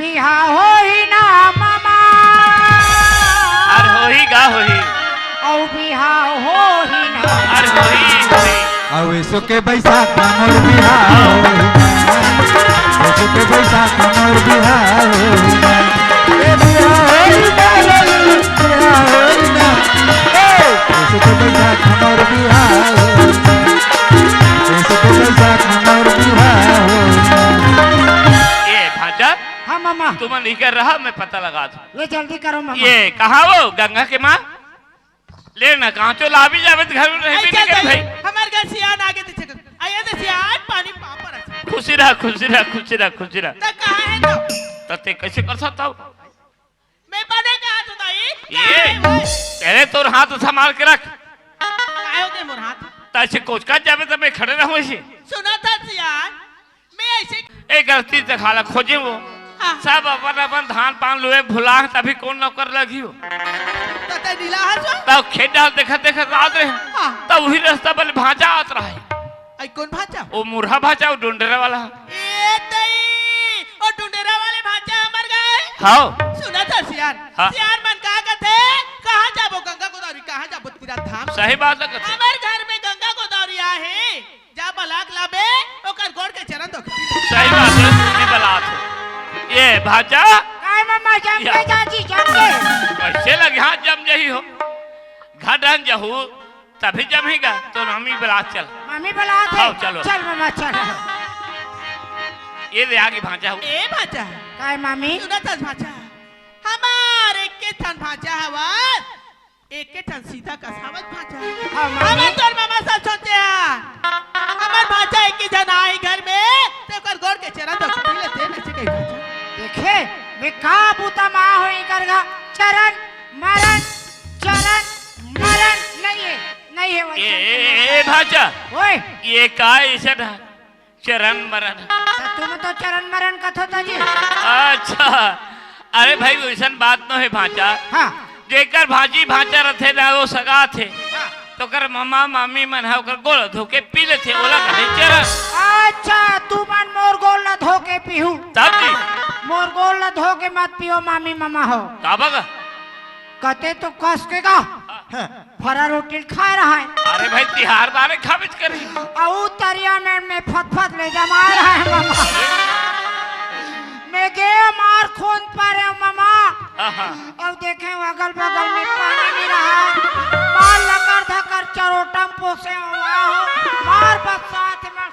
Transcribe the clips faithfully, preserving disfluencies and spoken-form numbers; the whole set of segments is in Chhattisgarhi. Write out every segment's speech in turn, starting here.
बिहाव होही ना मामा। अरे होही गा होही। अउ बिहाव होही ना। अरे होही, होही। अउ एसो के बैसाख म मोर बिहाव होही ना। एसो के बैसाख म मोर बिहाव होही ना। ए बिहाव होही ना, बिहाव होही ना। ए, एसो के बैसाख म मोर बिहाव होही ना। एसो के बैसाख म मोर बिहाव होही ना। ए भांचा, हाँ मामा। तुमन इकर रहा, मैं पता लगा दूं। ले जल्दी करो मामा। ये कहाँ वो गंगा के माँ? ले ना, कहाँ चो लाभी जावे तो घर में रह भी नहीं कर भाई। हमार घर सियान आगे तो चक्कर। आइए तो सियान पानी पापड़ है। खुशी रहा, खुशी रहा, खुशी रहा, खुशी रहा। तो कहाँ है तो? तो ते कैसे कर सकता हो? मैं बने कहाँ तो दाई? ये? कहाँ है वो? अरे तोर हाथ संभाल के रख। काहे होते मोर हाथ? तो ऐसे कोचका जावे तो मैं खड़े रहूं ऐसे। सुना था सियान, मैं ऐसे ए गलती से खाला खोजे वो। हाँ। सब अपन अपन धान पान लुए भुला, तभी कौन नौकर लगी हो। तते नीला हसो? तब खेत डाल देखत देखत रात रहे। हाँ। तब वही रास्ता बल भांचा आत रहा है। आई कौन भांचा? वो मुरहा भांचा, वो डुंडरा वाला। ए तई, वो डुंडरा वाले भांचा हमर गाय। हाओ। सुना था सियान। हाँ। सियान मन का कथे, कहाँ जाबो गंगा गोदावरी, कहाँ जाबो तीरथ धाम? सही बात है कथे। हमर घर में गंगा गोदावरी आहे। जा बलाक लाबे, ओकर गोड़ के चरण धो के पी ले। सही बात है, तू भी बलात हो। ये भांचा। काय मामा जम या। के जाजी, जम के। कैसे लगे हाथ जम जही हो। घर डहन जहू, तभी जमही गा, तो मामी बलात चल। मामी बलात है। हाँ, चलो। चल मामा, चल। ये ले आगे भांचा हो। ए भांचा। काय मामी? सुनत हस भांचा। हमार एक के ठन भांचा हवस। एके ठन सीता कसावत भांचा। हाँ, मामी। हमर तोर मामा सब सोचे हा। हमर भांचा एक ही जना आई घर में, ते ओकर गोड़ के चरण धो के पी लेते, नहीं से कहीं भांचा। देखे, मैं का बूता मा हो इकर गा, चरण, मरण, चरण, मरण, नहीं है, नहीं है वैसा। ए, ए, ए, ए, भांचा। ओए। ये का ऐसा था? चरण मरण। त तुम तो चरण मरण कथो त जी। अच्छा, अरे भाई, वैसन बात न हे भांचा। हाँ। जेकर भांची भांचा रथे ना, वो सगा थे। हाँ। तो कर ममा मामी मन हा ओकर गोड़ धो के पी लेथे, ओला कहे चरण। अच्छा, तुमन मोर गोड़ ला धो के पीहू। तब जी। मोर गोड़ ला धो के मत पियो मामी ममा हो। का बगा? कते तो कस के गा। हाँ। फरा रोटी ल खाए रहाय। अरे भाई, तिहार बारे खाबेच करही। अउ तरिया में, में फतफत ले जमाए रहाय मामा। मैं गे मार खोंद पारे हूँ मामा। हाँ, हाँ। अउ देखे हूँ अगल बगल में पानी नहीं रहा। मार लकर धकर चरोटा म पोसे हूँ, वाह हो। मार बरसात में।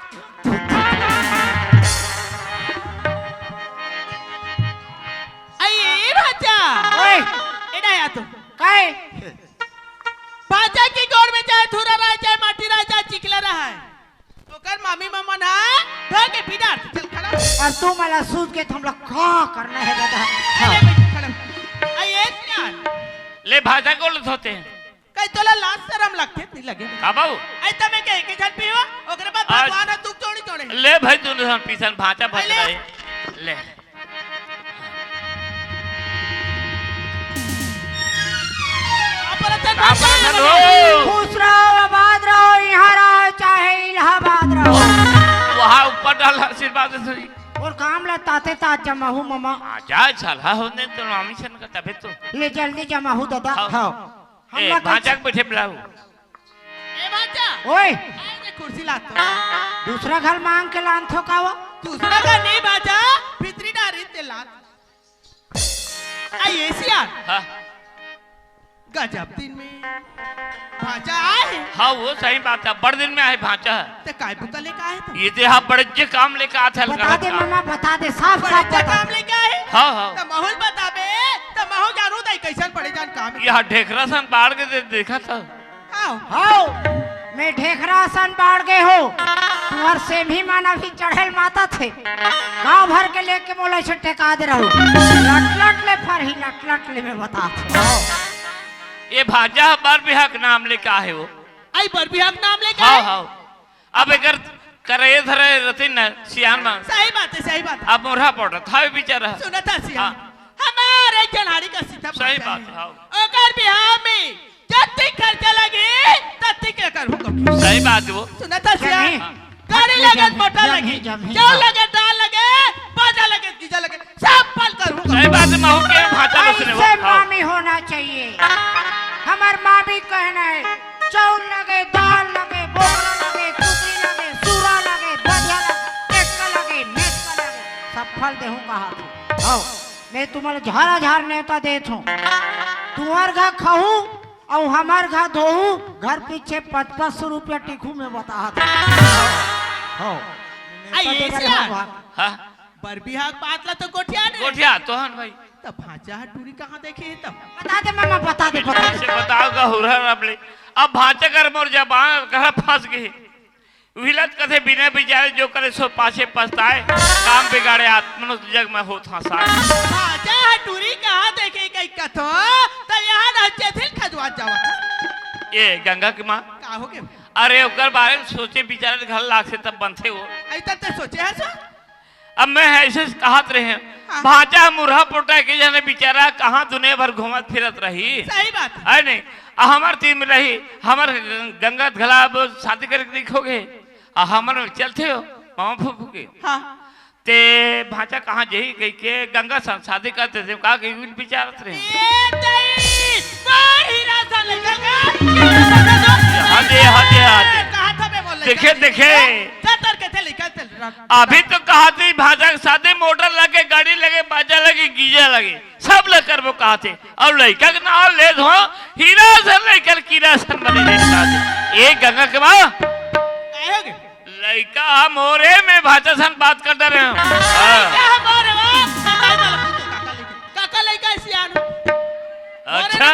आई, ए भांचा। ओए। एडा या तो। काय? भांचा के गोड़ में चाहे धूरा रहे, चाहे माटी रहे, चाहे चिखला रहे, ओकर मामी ममन हा धो के पी डारथे। चल खड़ा। अउ तू मला सूझ के हमला का करना हे दादा? ले हाँ। बेटा, खड़ा। आ, ये क्या? ले भांचा गोड़ धोते हैं। कहीं तोला लाज शरम लगथे, नहीं लगे? का बाबू? आई तमे के एक झन पीवा, ओकरे बाद आज भगवान हा दुख जोड़ी जोड़े। ले भाई, तू न पीसन भांचा बच ले। रहे। ले। अपन अपन अपन हो। खुश रहो, आबाद रहो, यहाँ रहो, चाहे इलाहाबाद रहो। वहाँ ऊपर डाल आशीर्वाद से। और काम ला ताते तात जमाहू मामा। आ जा, साला होने तो मामी सन का तबे तो। ले जल्दी जमाहू दादा। हाँ। हाँ। हम ए, लोग भांचा के बैठे बुलाओ। ए भांचा। ओए। आए ने कुर्सी लात। दूसरा घर मांग के लान थो का वो? दूसरा घर नहीं भांचा, भीतरी डारी ते लात। आ, ये सियान। हाँ। गजब दिन में भांचा आए। हाँ, वो सही बात है, बड़ दिन में आए भांचा। ते काय बुता लेके आए तो? ये दे हाँ, बड़े जे काम लेके आते हैं, बता दे मामा, बता दे, साफ साफ बता। काम लेके आए? हाँ, हाँ। तो महू ल बताबे, तो महू जानू दाई कैसन पड़े जान काम। यहाँ ढेकरा सन बाढ़ के दे-, देखा था। हाव। हाव, मैं ढेखरा असन बाढ़ गे हो। तुहर सेमी मन अभी चढ़ेल माता थे। गांव भर के लेके मोला इसे टेका दे रहू। लट लट ले फरही, लट लट ले मैं बता। ये भांचा बर बिहाव के नाम लेके आहे वो। आई बर बिहाव के नाम लेके हाव, आहे? हाव। अब एकर करे धरे रतिन न सियान मा। सही बात है, सही बात है। अब मोरहा पड़त हावे बेचारा। सुनत हा सियान। हाँ। हमारे जनाड़ी का सीता सही बात है, हाँ। अगर बिहाव में जत्ती खर्चा लगे, तत्ती के करूँगा। सही बात है वो। सुनत हा सियान। जमी। गाड़ी लगे, मोटर लगे, चाउर लगे, दाल लगे, बाजा लगे, जीजा लगे, सब पल करहूँ। सही बात है, महू के भांचा लो सुने, ऐसे आओ। मामी होना चाहिए। हमर मामी कहना है, चाउर लगे, दाल लगे, बोकरा लगे, कुकरी लगे, सूरा लगे, बधिया लगे, टेटका लगे, मेटका लगे, सब फल देहूँ कहा थे। आओ, मैं तुम्हारे झारा झार नेवता देत हूँ। तुम्हार घर खाहू अउ हमर घर धोहू, घर पीछे पच पच सौ रुपया टिकहू में बता दे। हाँ। आ, ये नेवता दे से रहे यार। हो। हाँ। बर बिहाव के बात ला तो गोठिया ने। गोठिया तो हन भाई। तब भांचा ह टूरी कहाँ देखे हे तब? बता दे मामा, बता दे, बता दे। से बताओ का हुरहर अब ले। अब भांचा कर मोर जबान कहाँ फंस गई। उहिलत कथे बिना विचारे जो करे सो पाछे पछताए, काम बिगाड़े आत्मन जग में होत हंसाए। भांचा ह टूरी कहाँ देखे कई कथो, त यहाँ रहचे थिल खजवात जावत। ए गंगा के माँ। का हो गे? अरे ओकर बारे में सोचे विचारे घर लागथे तब बनथे वो। ऐसा ते सोचे है सो? अब मैं ऐसे कहत रहे, हाँ। भांचा मुरहा पोटा के जाने बेचारा कहाँ दुनिया भर घूमत फिरत रही। सही बात है। है नहीं? आ हमर तीन में रही, हमर गंगा घला अब शादी करके देखोगे, आ हमर में चलते हो, मामा फूफू के। हाँ। ते भांचा कहाँ जही कही के गंगा संग शादी करते थे, का के विचारत रहे। ए दई, मार हीरा सा लइका का। हदे, हदे, हदे। कहा था बे वो लइका देखे, जी? देखे। जा तर के थे लइका, चल रहा। अभी तो कहा थी भांचा के शादी मोटर लगे, गाड़ी लगे, बाजा लगे, गीजा लगे, सब ल करबो कहा थे। अउ लइका के नाम ले धो, हीरा सन लइका ल कीरा सन बने ले कहा थे। ए गंगा के माँ। काहे हो गे? लइका हम हो रे, मैं भांचा सन बात कर डरे हूँ। हाँ। लइका हम हो रे, वो। काका लइका, काका लइका सियान। अच्छा,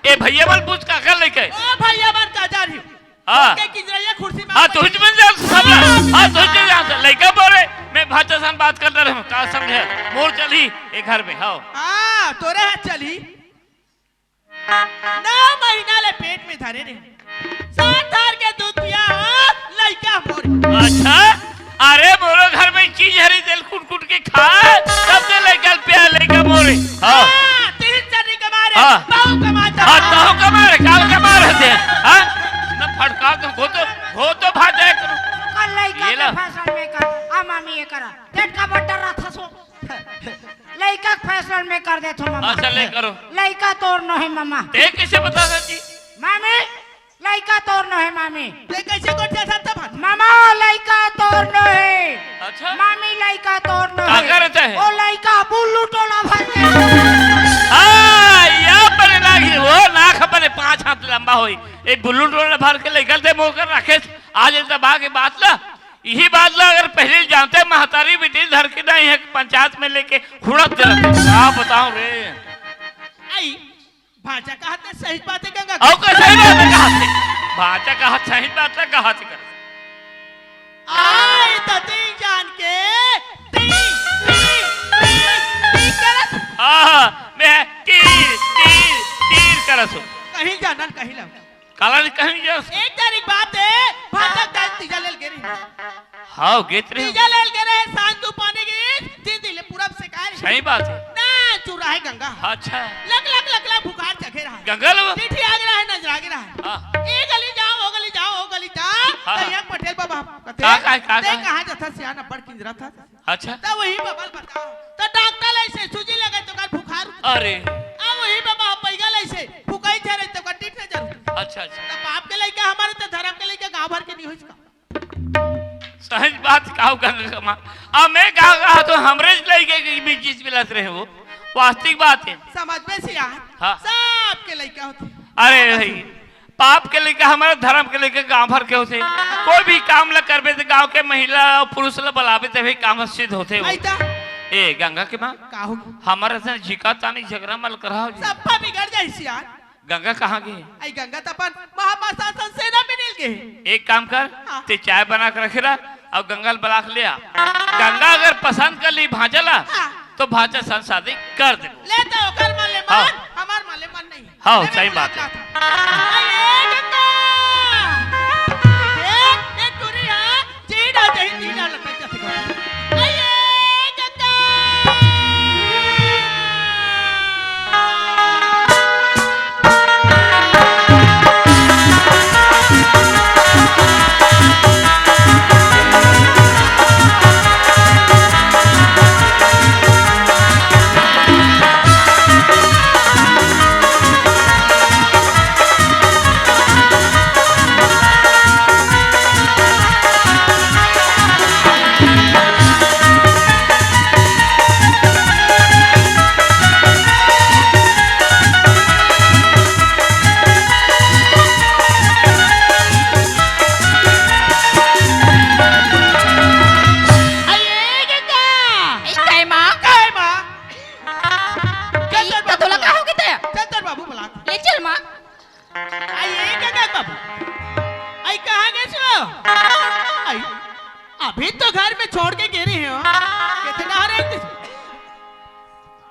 ए भैया बल पूछ काका लइका। ओ भैया बल का जा रही। हाँ। ओके, किजरैया कुर्सी में हाँ, बैठ। तुझ में जा सब। हाँ, तुझ में जा लइका बोले, मैं भांचा सन बात कर डरे हूँ। का समझे? मोर चली ए घर में, हाँ। हाँ, तोरे हाथ चली। नौ महीना ले पेट में धरे रहे। सात थार के दूध पिया हो, लइका मोरे। अच्छा, अरे मोरो घर में चीज हरी तेल कुट कुट के खा, तब से लइका पिया लइका मोरे। हाँ। हाँ, तीन चरी के मारे, हाँ। बहू कमाता हाँ, है। तहु कमा रे, काल कमा रहते हैं। हाँ? न फटका तो हो तो, हो तो भाग जाए करो। कल लइका ये के ला। फैशन में कर, आ मामी ये करा। पेट का बट्टा रहा था सो। लइका के फैसला में कर देथो मामा। अच्छा, ले करो। लइका तोर नो हे मामा। ते कैसे बता सर जी? मामी, लइका तोर नो हे मामी। ते कैसे गोठिया सर तब? मामा, लइका तोर नो हे। अच्छा। मामी, लइका तोर नो का हे। करत हे? ओ लइका बुल्लू टोला भर के। हाँ, या पर लागी, वो नाक अपने पाँच हाथ लंबा होई। ए बुल्लू टोला भर के लइका ते मोकर राकेश, आज दबा के बात ला। यही बात ला अगर पहले जानते, महतारी बेटी धर के नहीं है, पंचायत में लेके हुड़क दे रहते। का बताऊं रे? आई, भांचा कहत हे सही बात हे गंगा। अउ का सही बात हे कहत हे? भांचा कहत सही बात हे कहत हे। आई तो तीन जान के, तीन, तीन, तीन, तीन करत। हाँ, हाँ, मैं तीर, तीर, तीर करत हूँ। कहीं जानन, कहीं ला। काला नहीं कहीं जा। एक तारीख बात हे, भांचा दाई तीजा लेल गे रही। हाँ, गे रही। तीजा लेल गे रहे, सांझ दू पानी गिस, तीन दिन ले पूरब से कार। सही बात हे। ना चुरा हे गंगा। अच्छा। लग, लग, लग, लग बुखार चघे रहा। गंगा लो। टीठी आगे रहा, नजर आगे रहा। हाँ। ए गली जाओ, ओ गली जाओ, ओ गली जाओ। हाँ। तो यहाँ पटेल बाबा कथे, का, का, का, ते का? कहाँ जाथा सियान अब्बड़ किंजरा था? अच्छा। त वही बबल बताओ। त डॉक्टर अइसे सूजी लगे तो कर बुखार उतर। अरे। आ वही बबा पैगा अइसे फुकाई झरे तो कर टीट नजर। अच्छा, अच्छा। त बाप के लइका हमारे त धर्म के लइका गांव भर के नहीं होइस का। सही बात काव गंगा कमा। आ मैं का कहा तो हमरे लइके के भी चीज मिलत रहे वो। वास्तविक बात हे। समझ में से यार। हाँ। सबके लइका होथे। अरे भाई, पाप के लइका हमारे धर्म के लइका गांव भर के होथे। कोई भी काम ला करबे त गांव के महिला अउ पुरुष ला बलाबे तभी काम सिद्ध होथे वो। आई त। ए गंगा के माँ, का हो? हमारे से झिका तानी झगड़ा मल कराओ जी। सब बिगड़ जाइस यार। गंगा कहाँ गे? आई गंगा त अपन महापाशासन सेना में मिल गे। एक काम कर, हाँ। ते चाय बना के रखे रहा अउ गंगा ला बला के ले आ। गंगा अगर पसंद कर ली भांचा ला, हाँ। तो भांचा सन शादी कर दे। ले तो ओकर मन ले हाँ। मन, हमार मन ले मन नहीं। हाँ, ले सही मैं बात हे। बुलाता था। अरे गंगा! ए, ए टुरी हा, जीडा जही जीडा लटक जाथे। अरे गंगा! अभी तो घर में छोड़ के गे रहे हो। कितना रे?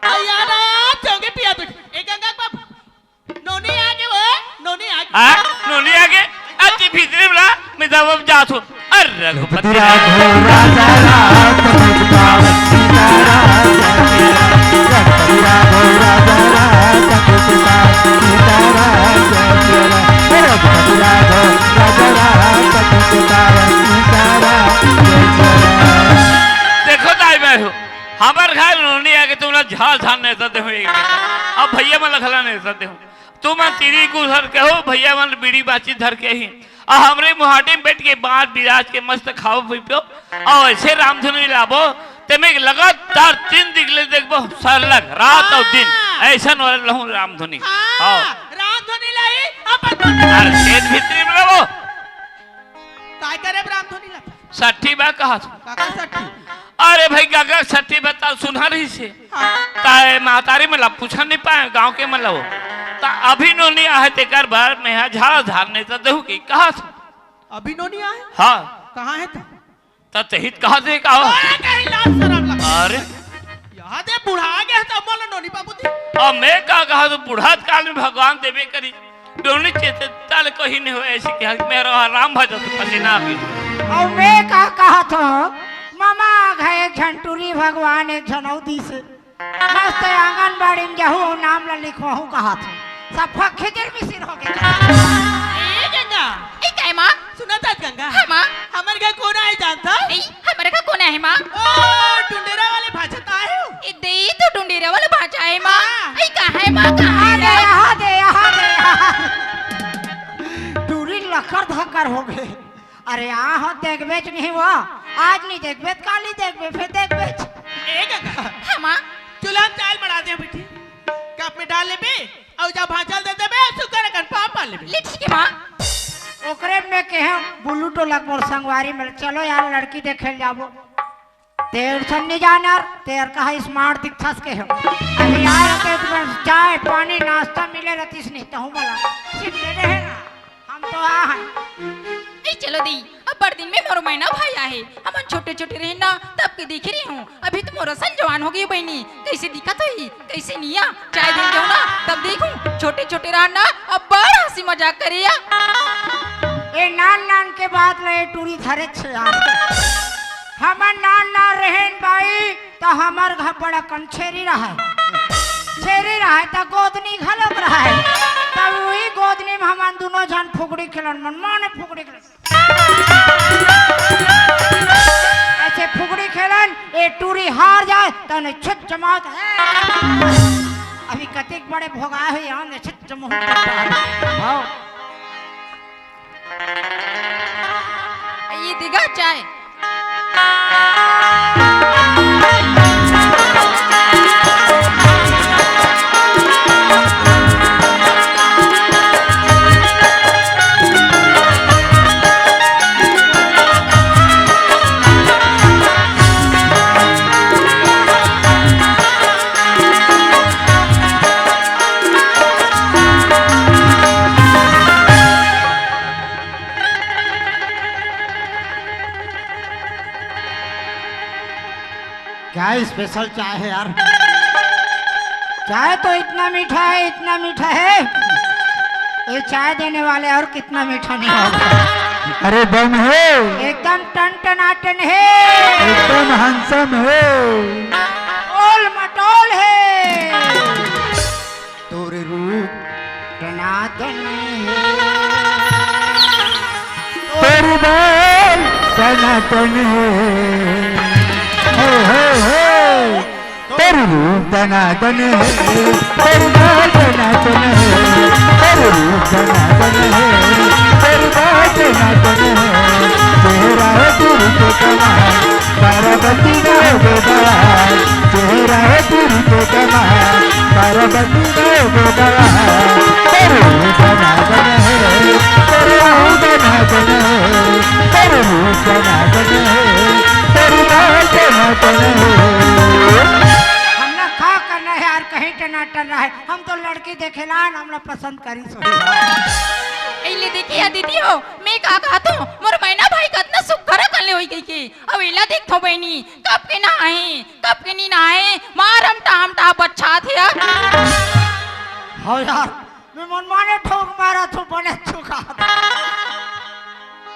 अयारा, चौके पिया तू। ए गंगा के बाप, नोनी आगे वो, नोनी आगे। आ, नोनी आगे। अति भीतरी वाला, मैं जब अब जात हूँ। अरे रघुपति राघव राजा राम, पतित पावन सीताराम, जय सिया राम। रघुपति राघव राजा राम, पतित पावन सीताराम, जय सिया राम। रघुपति राघव राजा राम, पतित पावन सीताराम, जय सिया राम। देखो दाई भाई हो, हमर घर नोनी आगे तुमला झाल झाल नेता दे हो एक बेटा। अब भैया मन ला घला नेता दे हो। तुमन तिरी गुजर के हो, भैया मन बीड़ी बाची धर के ही। अउ हमरे मुहाटी में बैठ के बात बिराज के मस्त खाओ पी पियो। अउ ऐसे रामधुनी लाबो, ते में लगातार तीन दिगले देखबो, सरलग रात अउ दिन। हाँ। ऐसन वाला लहूं रामधुनी। हाँ, हाँ। रामधुनी लाई, अपन अरे खेत भीतरी में लाबो। काय करे रामधुनी ला? सट्ठी बा कहा था। काका सट्ठी? अरे भाई, गगा सट्ठी बता सुना रही से। हाँ। ताए महतारी मन ला पूछा नहीं पाए, गांव के मन ला हो। ता अभी नोनी आहे, तेकर बर मैं हा झाड़ा झाड़ नहीं तो देहू की कहा था। अभी नोनी आहे? हाँ। कहाँ है था? ता तेहित कहा दे का हो? अरे कहीं लाज शरम लगा। अरे। यहाँ दे बुढ़ा गया था, बोलो नोनी बाबू दी। अब मैं का कहा तो बुढ़ात काल में भगवान देवे करी। डोली चेते तल कहीं नहीं हो ऐसी क्या मेरा राम भजन तो फंसी ना भी। अउ मैं का कहा था, मामा आ गए एक झन टूरी भगवान एक झन अउ दी से। मस्त आंगनबाड़ी में जाहू अउ नाम ला लिखवाहू कहा था। सब खिचर मिसिर हो गए। ए गंगा। ए काय माँ? सुना था गंगा? हाँ माँ। हमर घर कोन आए जानता? ए, हमर घर कोन आए माँ? ओ, डुंडेरा वाले भांचा तो आए हो? ए, दे तो डुंडेरा वाले भांचा है माँ। हाँ। ए, कहाँ है माँ, कहाँ है? दे, यहाँ दे, यहाँ दे, यहाँ। टूरी लकर धकर हो गए। अरे, आहो, देखबेच नहीं वो। आज नहीं देखबे, काली देखबे, फिर देखबेच। ए गंगा। हाँ माँ। चूल्हा में चाय बढ़ा दे बेटी। कप में डाल लेबे, अउ जा भांचा ल दे देबे, सुकर अकन पापा लेबे। ले ठीक है माँ। ओकरे में कहे, बुल्लू टोला के मोर संगवारी में, चलो यार, लड़की देखे ल जाबो। तेर सन नहीं जानर, तेर कहा smart दिखथस के हो। अभी आए रहते तो बस चाय, पानी, नाश्ता मिले रहतीस नहीं, तहूँ बोला, सिर्फ दे रहे ना, हम तो आ हैं। ए, चलो दी, अब बड़ दिन में मोर मैना भाई आहे। हमन छोटे-छोटे रहेन ना, तब के देखे रहे हूँ। अभी तो मोर असन जवान हो गई बहिनी। कैसे दिखत होही, कैसे निया? चाय दिन जाऊँ ना, तब देखूँ। छोटे-छोटे रहन ना, अब्बड़ हंसी मजाक करिया। ए नान नान के बात ले टूरी धरे छे यार। हमन नान नान रहेन बाई, त हमर घर बड़ा कन छेरी रहय। छेरी रहय त गोदनी घलोक रहय। तब उही गोदनी में हमन दुनों झन फुगड़ी खेलन, मन माने फुगड़ी खेलन। ऐसे फुगड़ी खेलन, ए टूरी हार जाय, तने छुट जमात है। अभी कतिक बड़े भोगाय हे, यहाँ ने छुट जमहू। हाँ। ये दिगा चाय। क्या special चाय है यार? चाय तो इतना मीठा है, इतना मीठा है। ये चाय देने वाले और कितना मीठा नहीं होगा। अरे बम है। एकदम टन टनाटन है। एकदम handsome है। ओल मटोल है। तोर रूप टनाटन हे। तोर बाल टनाटन हे। हे, हे, हे। तोर रूप टनाटन हे। तोर बाल टनाटन हे। तोर रूप टनाटन हे। तोर बाल टनाटन हे। चेहरा हे तोर रूप टनाटन। पार्वती गाँव के बड़ा, चेहरा है पुरी के कमाल, पार्वती गाँव के बड़ा, तेरे दनादन है, तेरे आहू दनादन है, तेरे रूप दनादन है, तेरे बाल दनादन है। हमला का करना है यार, कहीं टनाटन रहे, हम तो लड़की देखेला, हमला पसंद करी सोई। ए ले देखिए दीदी हो, मैं का कहत हूँ, मोर मैना भाई कतना सुघर अकन ले होई गई के। अउ एला देखथव बहिनी, कब के नहाए, कब के नी नहाए, मार हम टाम टाम बच्छा थे यार। हाँ यार, मैं मन माने ठोक मारा थो, बने चुका।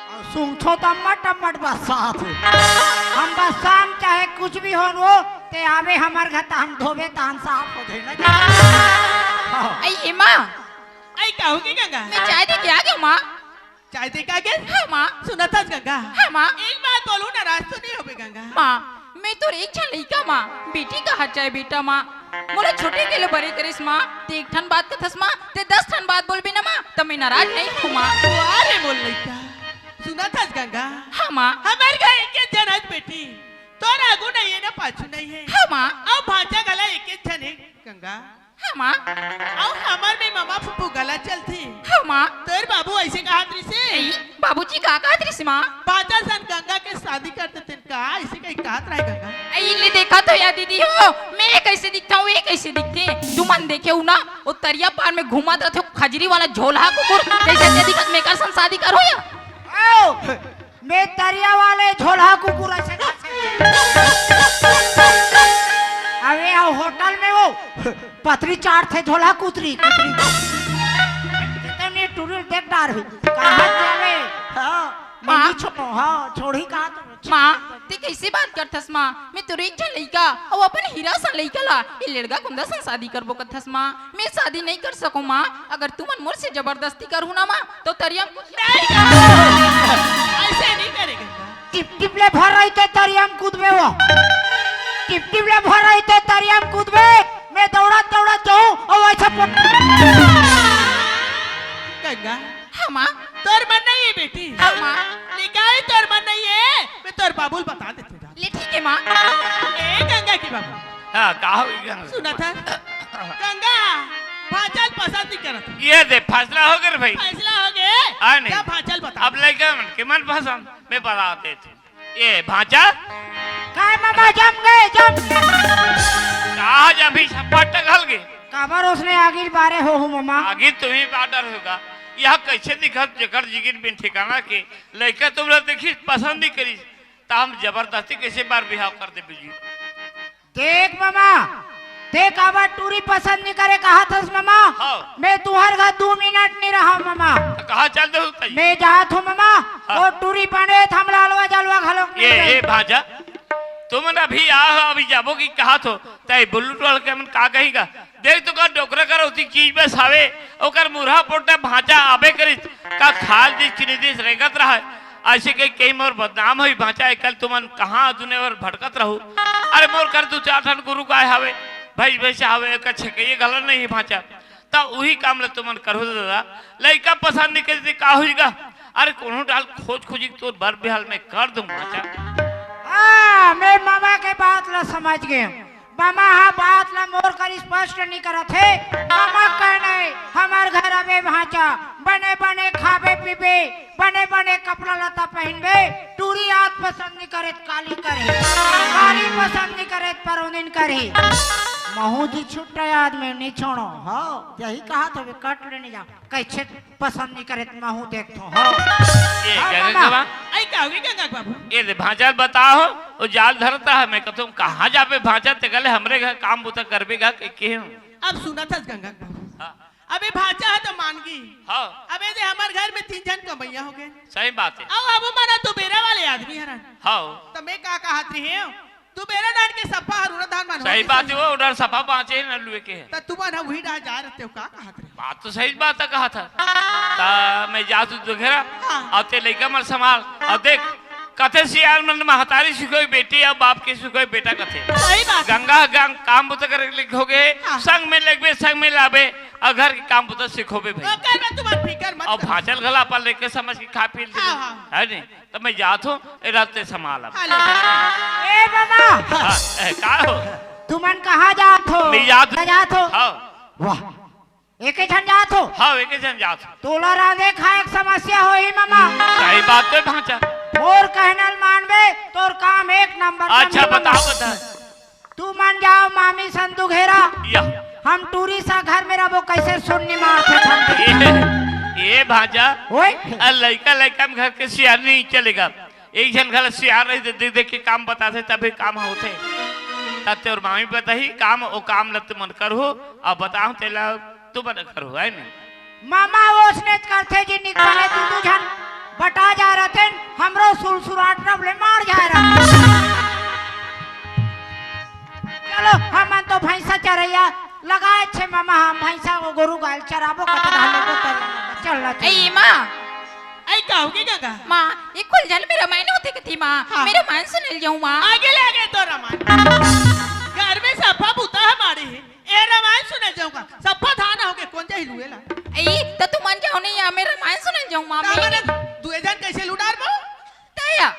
अउ सूंघथो त अम्मट अम्मट बस्साथे। हम बस्साम चाहे कुछ भी होन वो, ते आबे हमर घर त हम धोबे तहन साफ हो जाए ना। हाँ। अई ए माँ। अई का होगे गंगा? मैं चाय दे के आ गया माँ। चाय दे के आ गया? हाँ माँ। सुनत हस गंगा? हाँ माँ। एक बात बोलूँ, नाराज तो नहीं होबे गंगा? माँ, मैं तोर एक झन लइका माँ, बेटी कहत जाए बेटा माँ। मोला छोटे के ले बड़े करिस माँ, ते एक ठन बात कथस माँ, ते दस ठन बात बोलबे ना माँ, त मैं नाराज नहीं हूँ माँ। वाह रे मोर लइका, सुनत हस गंगा? हाँ माँ। हमर घर एक झन हस बेटी, तोर आगू नहीं है ना पाछू नहीं है। हाँ माँ। अउ भांचा घला एक झन है गंगा। हाँ माँ। अउ हमर में ममा फूफू घला चलथे। हाँ माँ। तोर बाबू अइसे कहत रिसे। ए, बाबूजी का कहत रिसे माँ? भांचा सन गंगा के शादी कर देतेन का, अइसे कहीं कहत रहे गंगा। ए, ले देखा तो या दीदी हो, मैं कइसे दिखता हूँ, ये कइसे दिखथे? तुमन देखे हो ना, वो तरिया पार में घूमत रथे, खजरी वाला झोलहा कुकुर, जइसे ते दिखत मेकर सन शादी करो या? आओ। मैं तरिया वाले झोलहा कुकुर अइसे खाथे। अबे आओ होटल में वो पतरी चाट थे झोलहा कुतरी, कुतरी। ते तो मैं टुरिल देख डार हुई। कहाँ जावे? हाँ, मैं माँ। नहीं छोड़ो, हाँ, छोड़ी कहाँ तो? माँ, ते कइसे बात करथस माँ? मैं तोर एक झन लइका, अउ अपन हीरा सन लइका ला, ये लेड़गा कुंदा सन शादी करबो कथस माँ? मैं शादी नहीं कर सकूँ माँ, अगर तुमन मोर से जबरदस्ती करहू ना माँ, तो तरिया में कुछ नहीं। अइसे नहीं करेगा। टिप टिप ले भर रही ते तरिया में कूदबे वो। टिप टिप ले भर रही ते तरिया में कूदबे। मैं दौड़त दौड़त जाऊँ अउ अइसे पट- गंगा। हाँ माँ। तोर मन नहीं है बेटी। हाँ माँ। निकाल तोर मन नहीं है, मैं तोर बाबू ल बता देथों। ले ठीक है माँ। ए गंगा के बाबू। हाँ, का हो गया? सुनत हस? गंगा, भांचा ल पसंद नहीं करत। ये दे, फैसला हो गया रे भाई। फैसला हो गया? हाँ, नहीं। का भांचा ल बता। अब लइका मन के मन पसंद, मैं बता देथों। ये भांचा? काय मामा जम गए, जम गए। कहाँ जमी छप्पा टघल गए? काबर ओसने आगी ल बारे हो, हो मामा? आगी तुम्ही बार डर होगा। यह कइसे दिखत जेकर जिगिर बिन ठिकाना के लइका तुमला देखिस पसंद नहीं करिस, त हम जबरदस्ती कइसे बार बिहाव कर देबे जी? देख मामा, ते काबर टूरी पसंद नहीं करे कहत हस मामा? हाँ। मैं तुहर घर दू मिनट नहीं रहा मामा। त कहाँ चल देहू तई? मैं जात हूँ मामा, हाँ। वो टूरी पंडित हमला अलवा जलवा घलोक नहीं ये, रही। ये भांचा, तुमन अभी आ हो, अभी जाबो कि कहत हो, तई बुल्लू टोल के मन का कही गा? देख तो का डोकरा कर होती चीज बस हवे, ओकर मुरहा पोटा भांचा आबे करिस, का खाल दिस, चीनी दिस, रेंगत रहा। अइसे कहीं, कहीं मोर बदनाम होई भांचा, एकल तुमन कहाँ दुने ओर भटकत रहू। अरे मोर कर दू चार ठन गुरु गाय हवे, भैंस भैंसा हवे, एकर छेकइया घला नहीं भांचा। त उही काम ल तुमन करहू दादा। लइका पसंद नहीं करिस त का होई गा? अरे कोनो डाल खोज खोजी तोर बर बिहाव ल मैं कर दूँ भांचा। हाँ, मैं मामा के बात ल समझ गए हूँ। मामा हा बात ला मोर कर स्पष्ट नहीं करत हे। मामा कहना हे, हमर घर अबे भांचा, बने बने खाबे पीबे, बने बने कपड़ा लत्ता पहिनबे, टूरी आत पसंद नहीं करे त काली करही, काली पसंद नहीं करे त परोनिन करही। महू जी छुट्टा आदमी नहीं छोड़ो, हाँ, यही कहत हवे, कट ले नहीं जा। कइसे पसंद नहीं करे त महू देखथों, हाँ। ये हाँ, गंगा मामा। के बा? आई का होगे गंगा के बाबू? ये दे भांचा ल बताओ, वो जाल धरता है, मैं कहता हूँ, "कहाँ जाबे भांचा, ते कहले हमरे घर काम बुता करबे गा," के, के हूँ। अब सुनत हस गंगा के बाबू। हाँ। अबे भांचा है तो मान गी। हाँ। अबे दे हमर घर में तीन झन कमैया हो गए। सही बात है। अब, अब माना तो बेरा वाले आदमी हरन। हाँ। तो मैं का कहत रहे हूँ, तू बेरा डांड के सफा हर उड़द धान मन सही होगे बात सही। है, वो उड़द सफा बांचे हे, न लुए के हे। त तुमन ह उही डाहर जा रहते हो, का कहत रहे? बात तो सही बात है, कहा था। त मैं जात हूँ दुघेरा, हाँ। अउ ते लइका मन संभाल, अउ देख, कथे सियान मन महतारी सुखोई बेटी अउ बाप के सुखोई बेटा कथे। सही बात है। गंगा ह गंग काम बुता करे लिख हो गए, हाँ। संग में लगबे, संग में लाबे, अउ घर के काम बुता सिखोबे भाई। ओकर में तुमन फिकर मत अउ करो। भांचा ल घला अपन लेके समझ के खा पी ले। हाँ, हाँ। है नहीं? त मैं जात हूँ, ए रात ते संभाल अब। हेलो। ए मामा, हाँ, ए, का हो? तुमन कहाँ जात हो? मैं जात हूँ। कहाँ जात हो? हाँ। वाह, एके झन जात हो? हाँ, एके झन जात हूँ। तोला रांधे खाए के समस्या होही मामा। सही बात तो भांचा। मोर कहना ल मानबे, तोर काम एक नंबर अच्छा, समझे मामा। बताओ, बताओ। तुमन जाव मामी सन दुघेरा। या। हम टूरी सा घर में रहबो, कइसे सुन निमार थे ठंडे। ए, ए भांचा, ओए। आ लइका लइका में घर के सियार नहीं चलेगा। एक झन घला सियार रही, देख देख के काम बताथे, तभे काम ह होथे। तब तोर मामी बताही काम, ओ काम ल तुमन करहू, अउ बताहूं तेला तुमन करहू, है नहीं? मामा ओसने करथे जी, निक बने दू दू झन बटा जा रहते, हमरो सुरसुराट रब ले मार जा रहते। चलो, हमन तो भैंसा चरैया लगाए छे मामा, हम भैंसा को गोरू गाय चराबो कत रहले को तर चलना ए चाहिए। माँ, आई का होगे गंगा? माँ, ये कुल झन मेरा मायने होथे कथे माँ। हाँ। मेरा मान सुन ले जाऊँ माँ। आगे ले आगे तो रमान। घर में सफा बुता हमारी है। ए रमान सुन ले जाऊँगा। सफा धान होगे कौन जाही लुएला? ए, तो तू मन जाओ नहीं या मेरा मान सुन ले जाऊँ माँ। ता मैं। मने दुए जन कैसे लुडार बो? तया।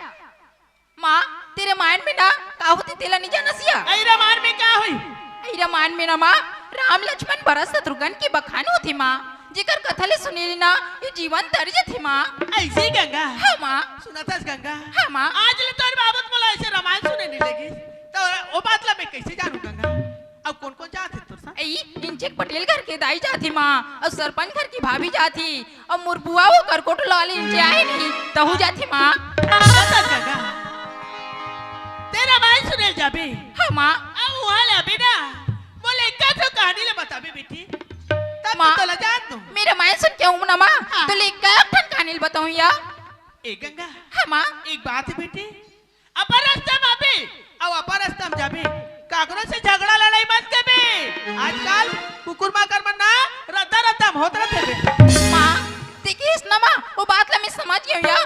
माँ, तेरे मायन में ना का होथे तेला नहीं जाना सिया। आई रमान में का होई? आई रमान में ना माँ, राम लक्ष्मण भरत शत्रुघ्न के बखान होथे माँ। जेकर कथा ले सुने ले ना, ये जीवन तर जथे माँ। ऐसी गंगा। हाँ माँ। सुनतस गंगा। हाँ माँ। आज ले तोर बाबत मोला ऐसे रामायण सुने नहीं लगी। तो ओ बात ला मैं कैसे जानू गंगा? अब कौन कौन जात हे तोर साथ? आई इंचेक पटेल घर के दाई जाथे माँ, अउ सरपंच घर की भाभी जाथे, अउ मोर बुआ वो करकोट लाल इंचे आए नहीं, तहू जाथे माँ। सुनतस गंगा। तेरा माय सुने ल जाबे। हाँ माँ। अब वहाँ ले अबे ना। मोला एक ठो कहानी ले बताबे बेटी। तब माँ, तो तोला जान दो। मेरा माय सुन के हूँ ना माँ, हाँ। तो ले एक ठन कहानी ले बताऊँ या। ए गंगा। हाँ माँ। एक बात है बेटी, अपन रास्ता में आबे, अउ अपन रास्ता में जाबे, काकरो से झगड़ा लड़ाई मत करबे। आजकल कुकुर माकर मन ना रद्दा रद्दा में होत रहथे बे। माँ, देखिस ना माँ, वो बात ला मैं समझ गई हूँ या।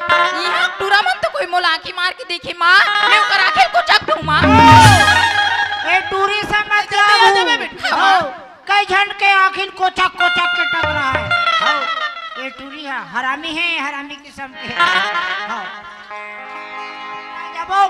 ये टूरा मन तो कोई मोला आँखी मार के देखे माँ, मैं ओकर आँखी कोचक दूँ माँ। ए टूरी से मतलब जल्दी आ जाबे बेटी। हाँ। कई झन के आँखी कोचक कोचक के टकरा है। हाँ। ए टूरी है, हरामी है, हरामी किस्म के। हाँ।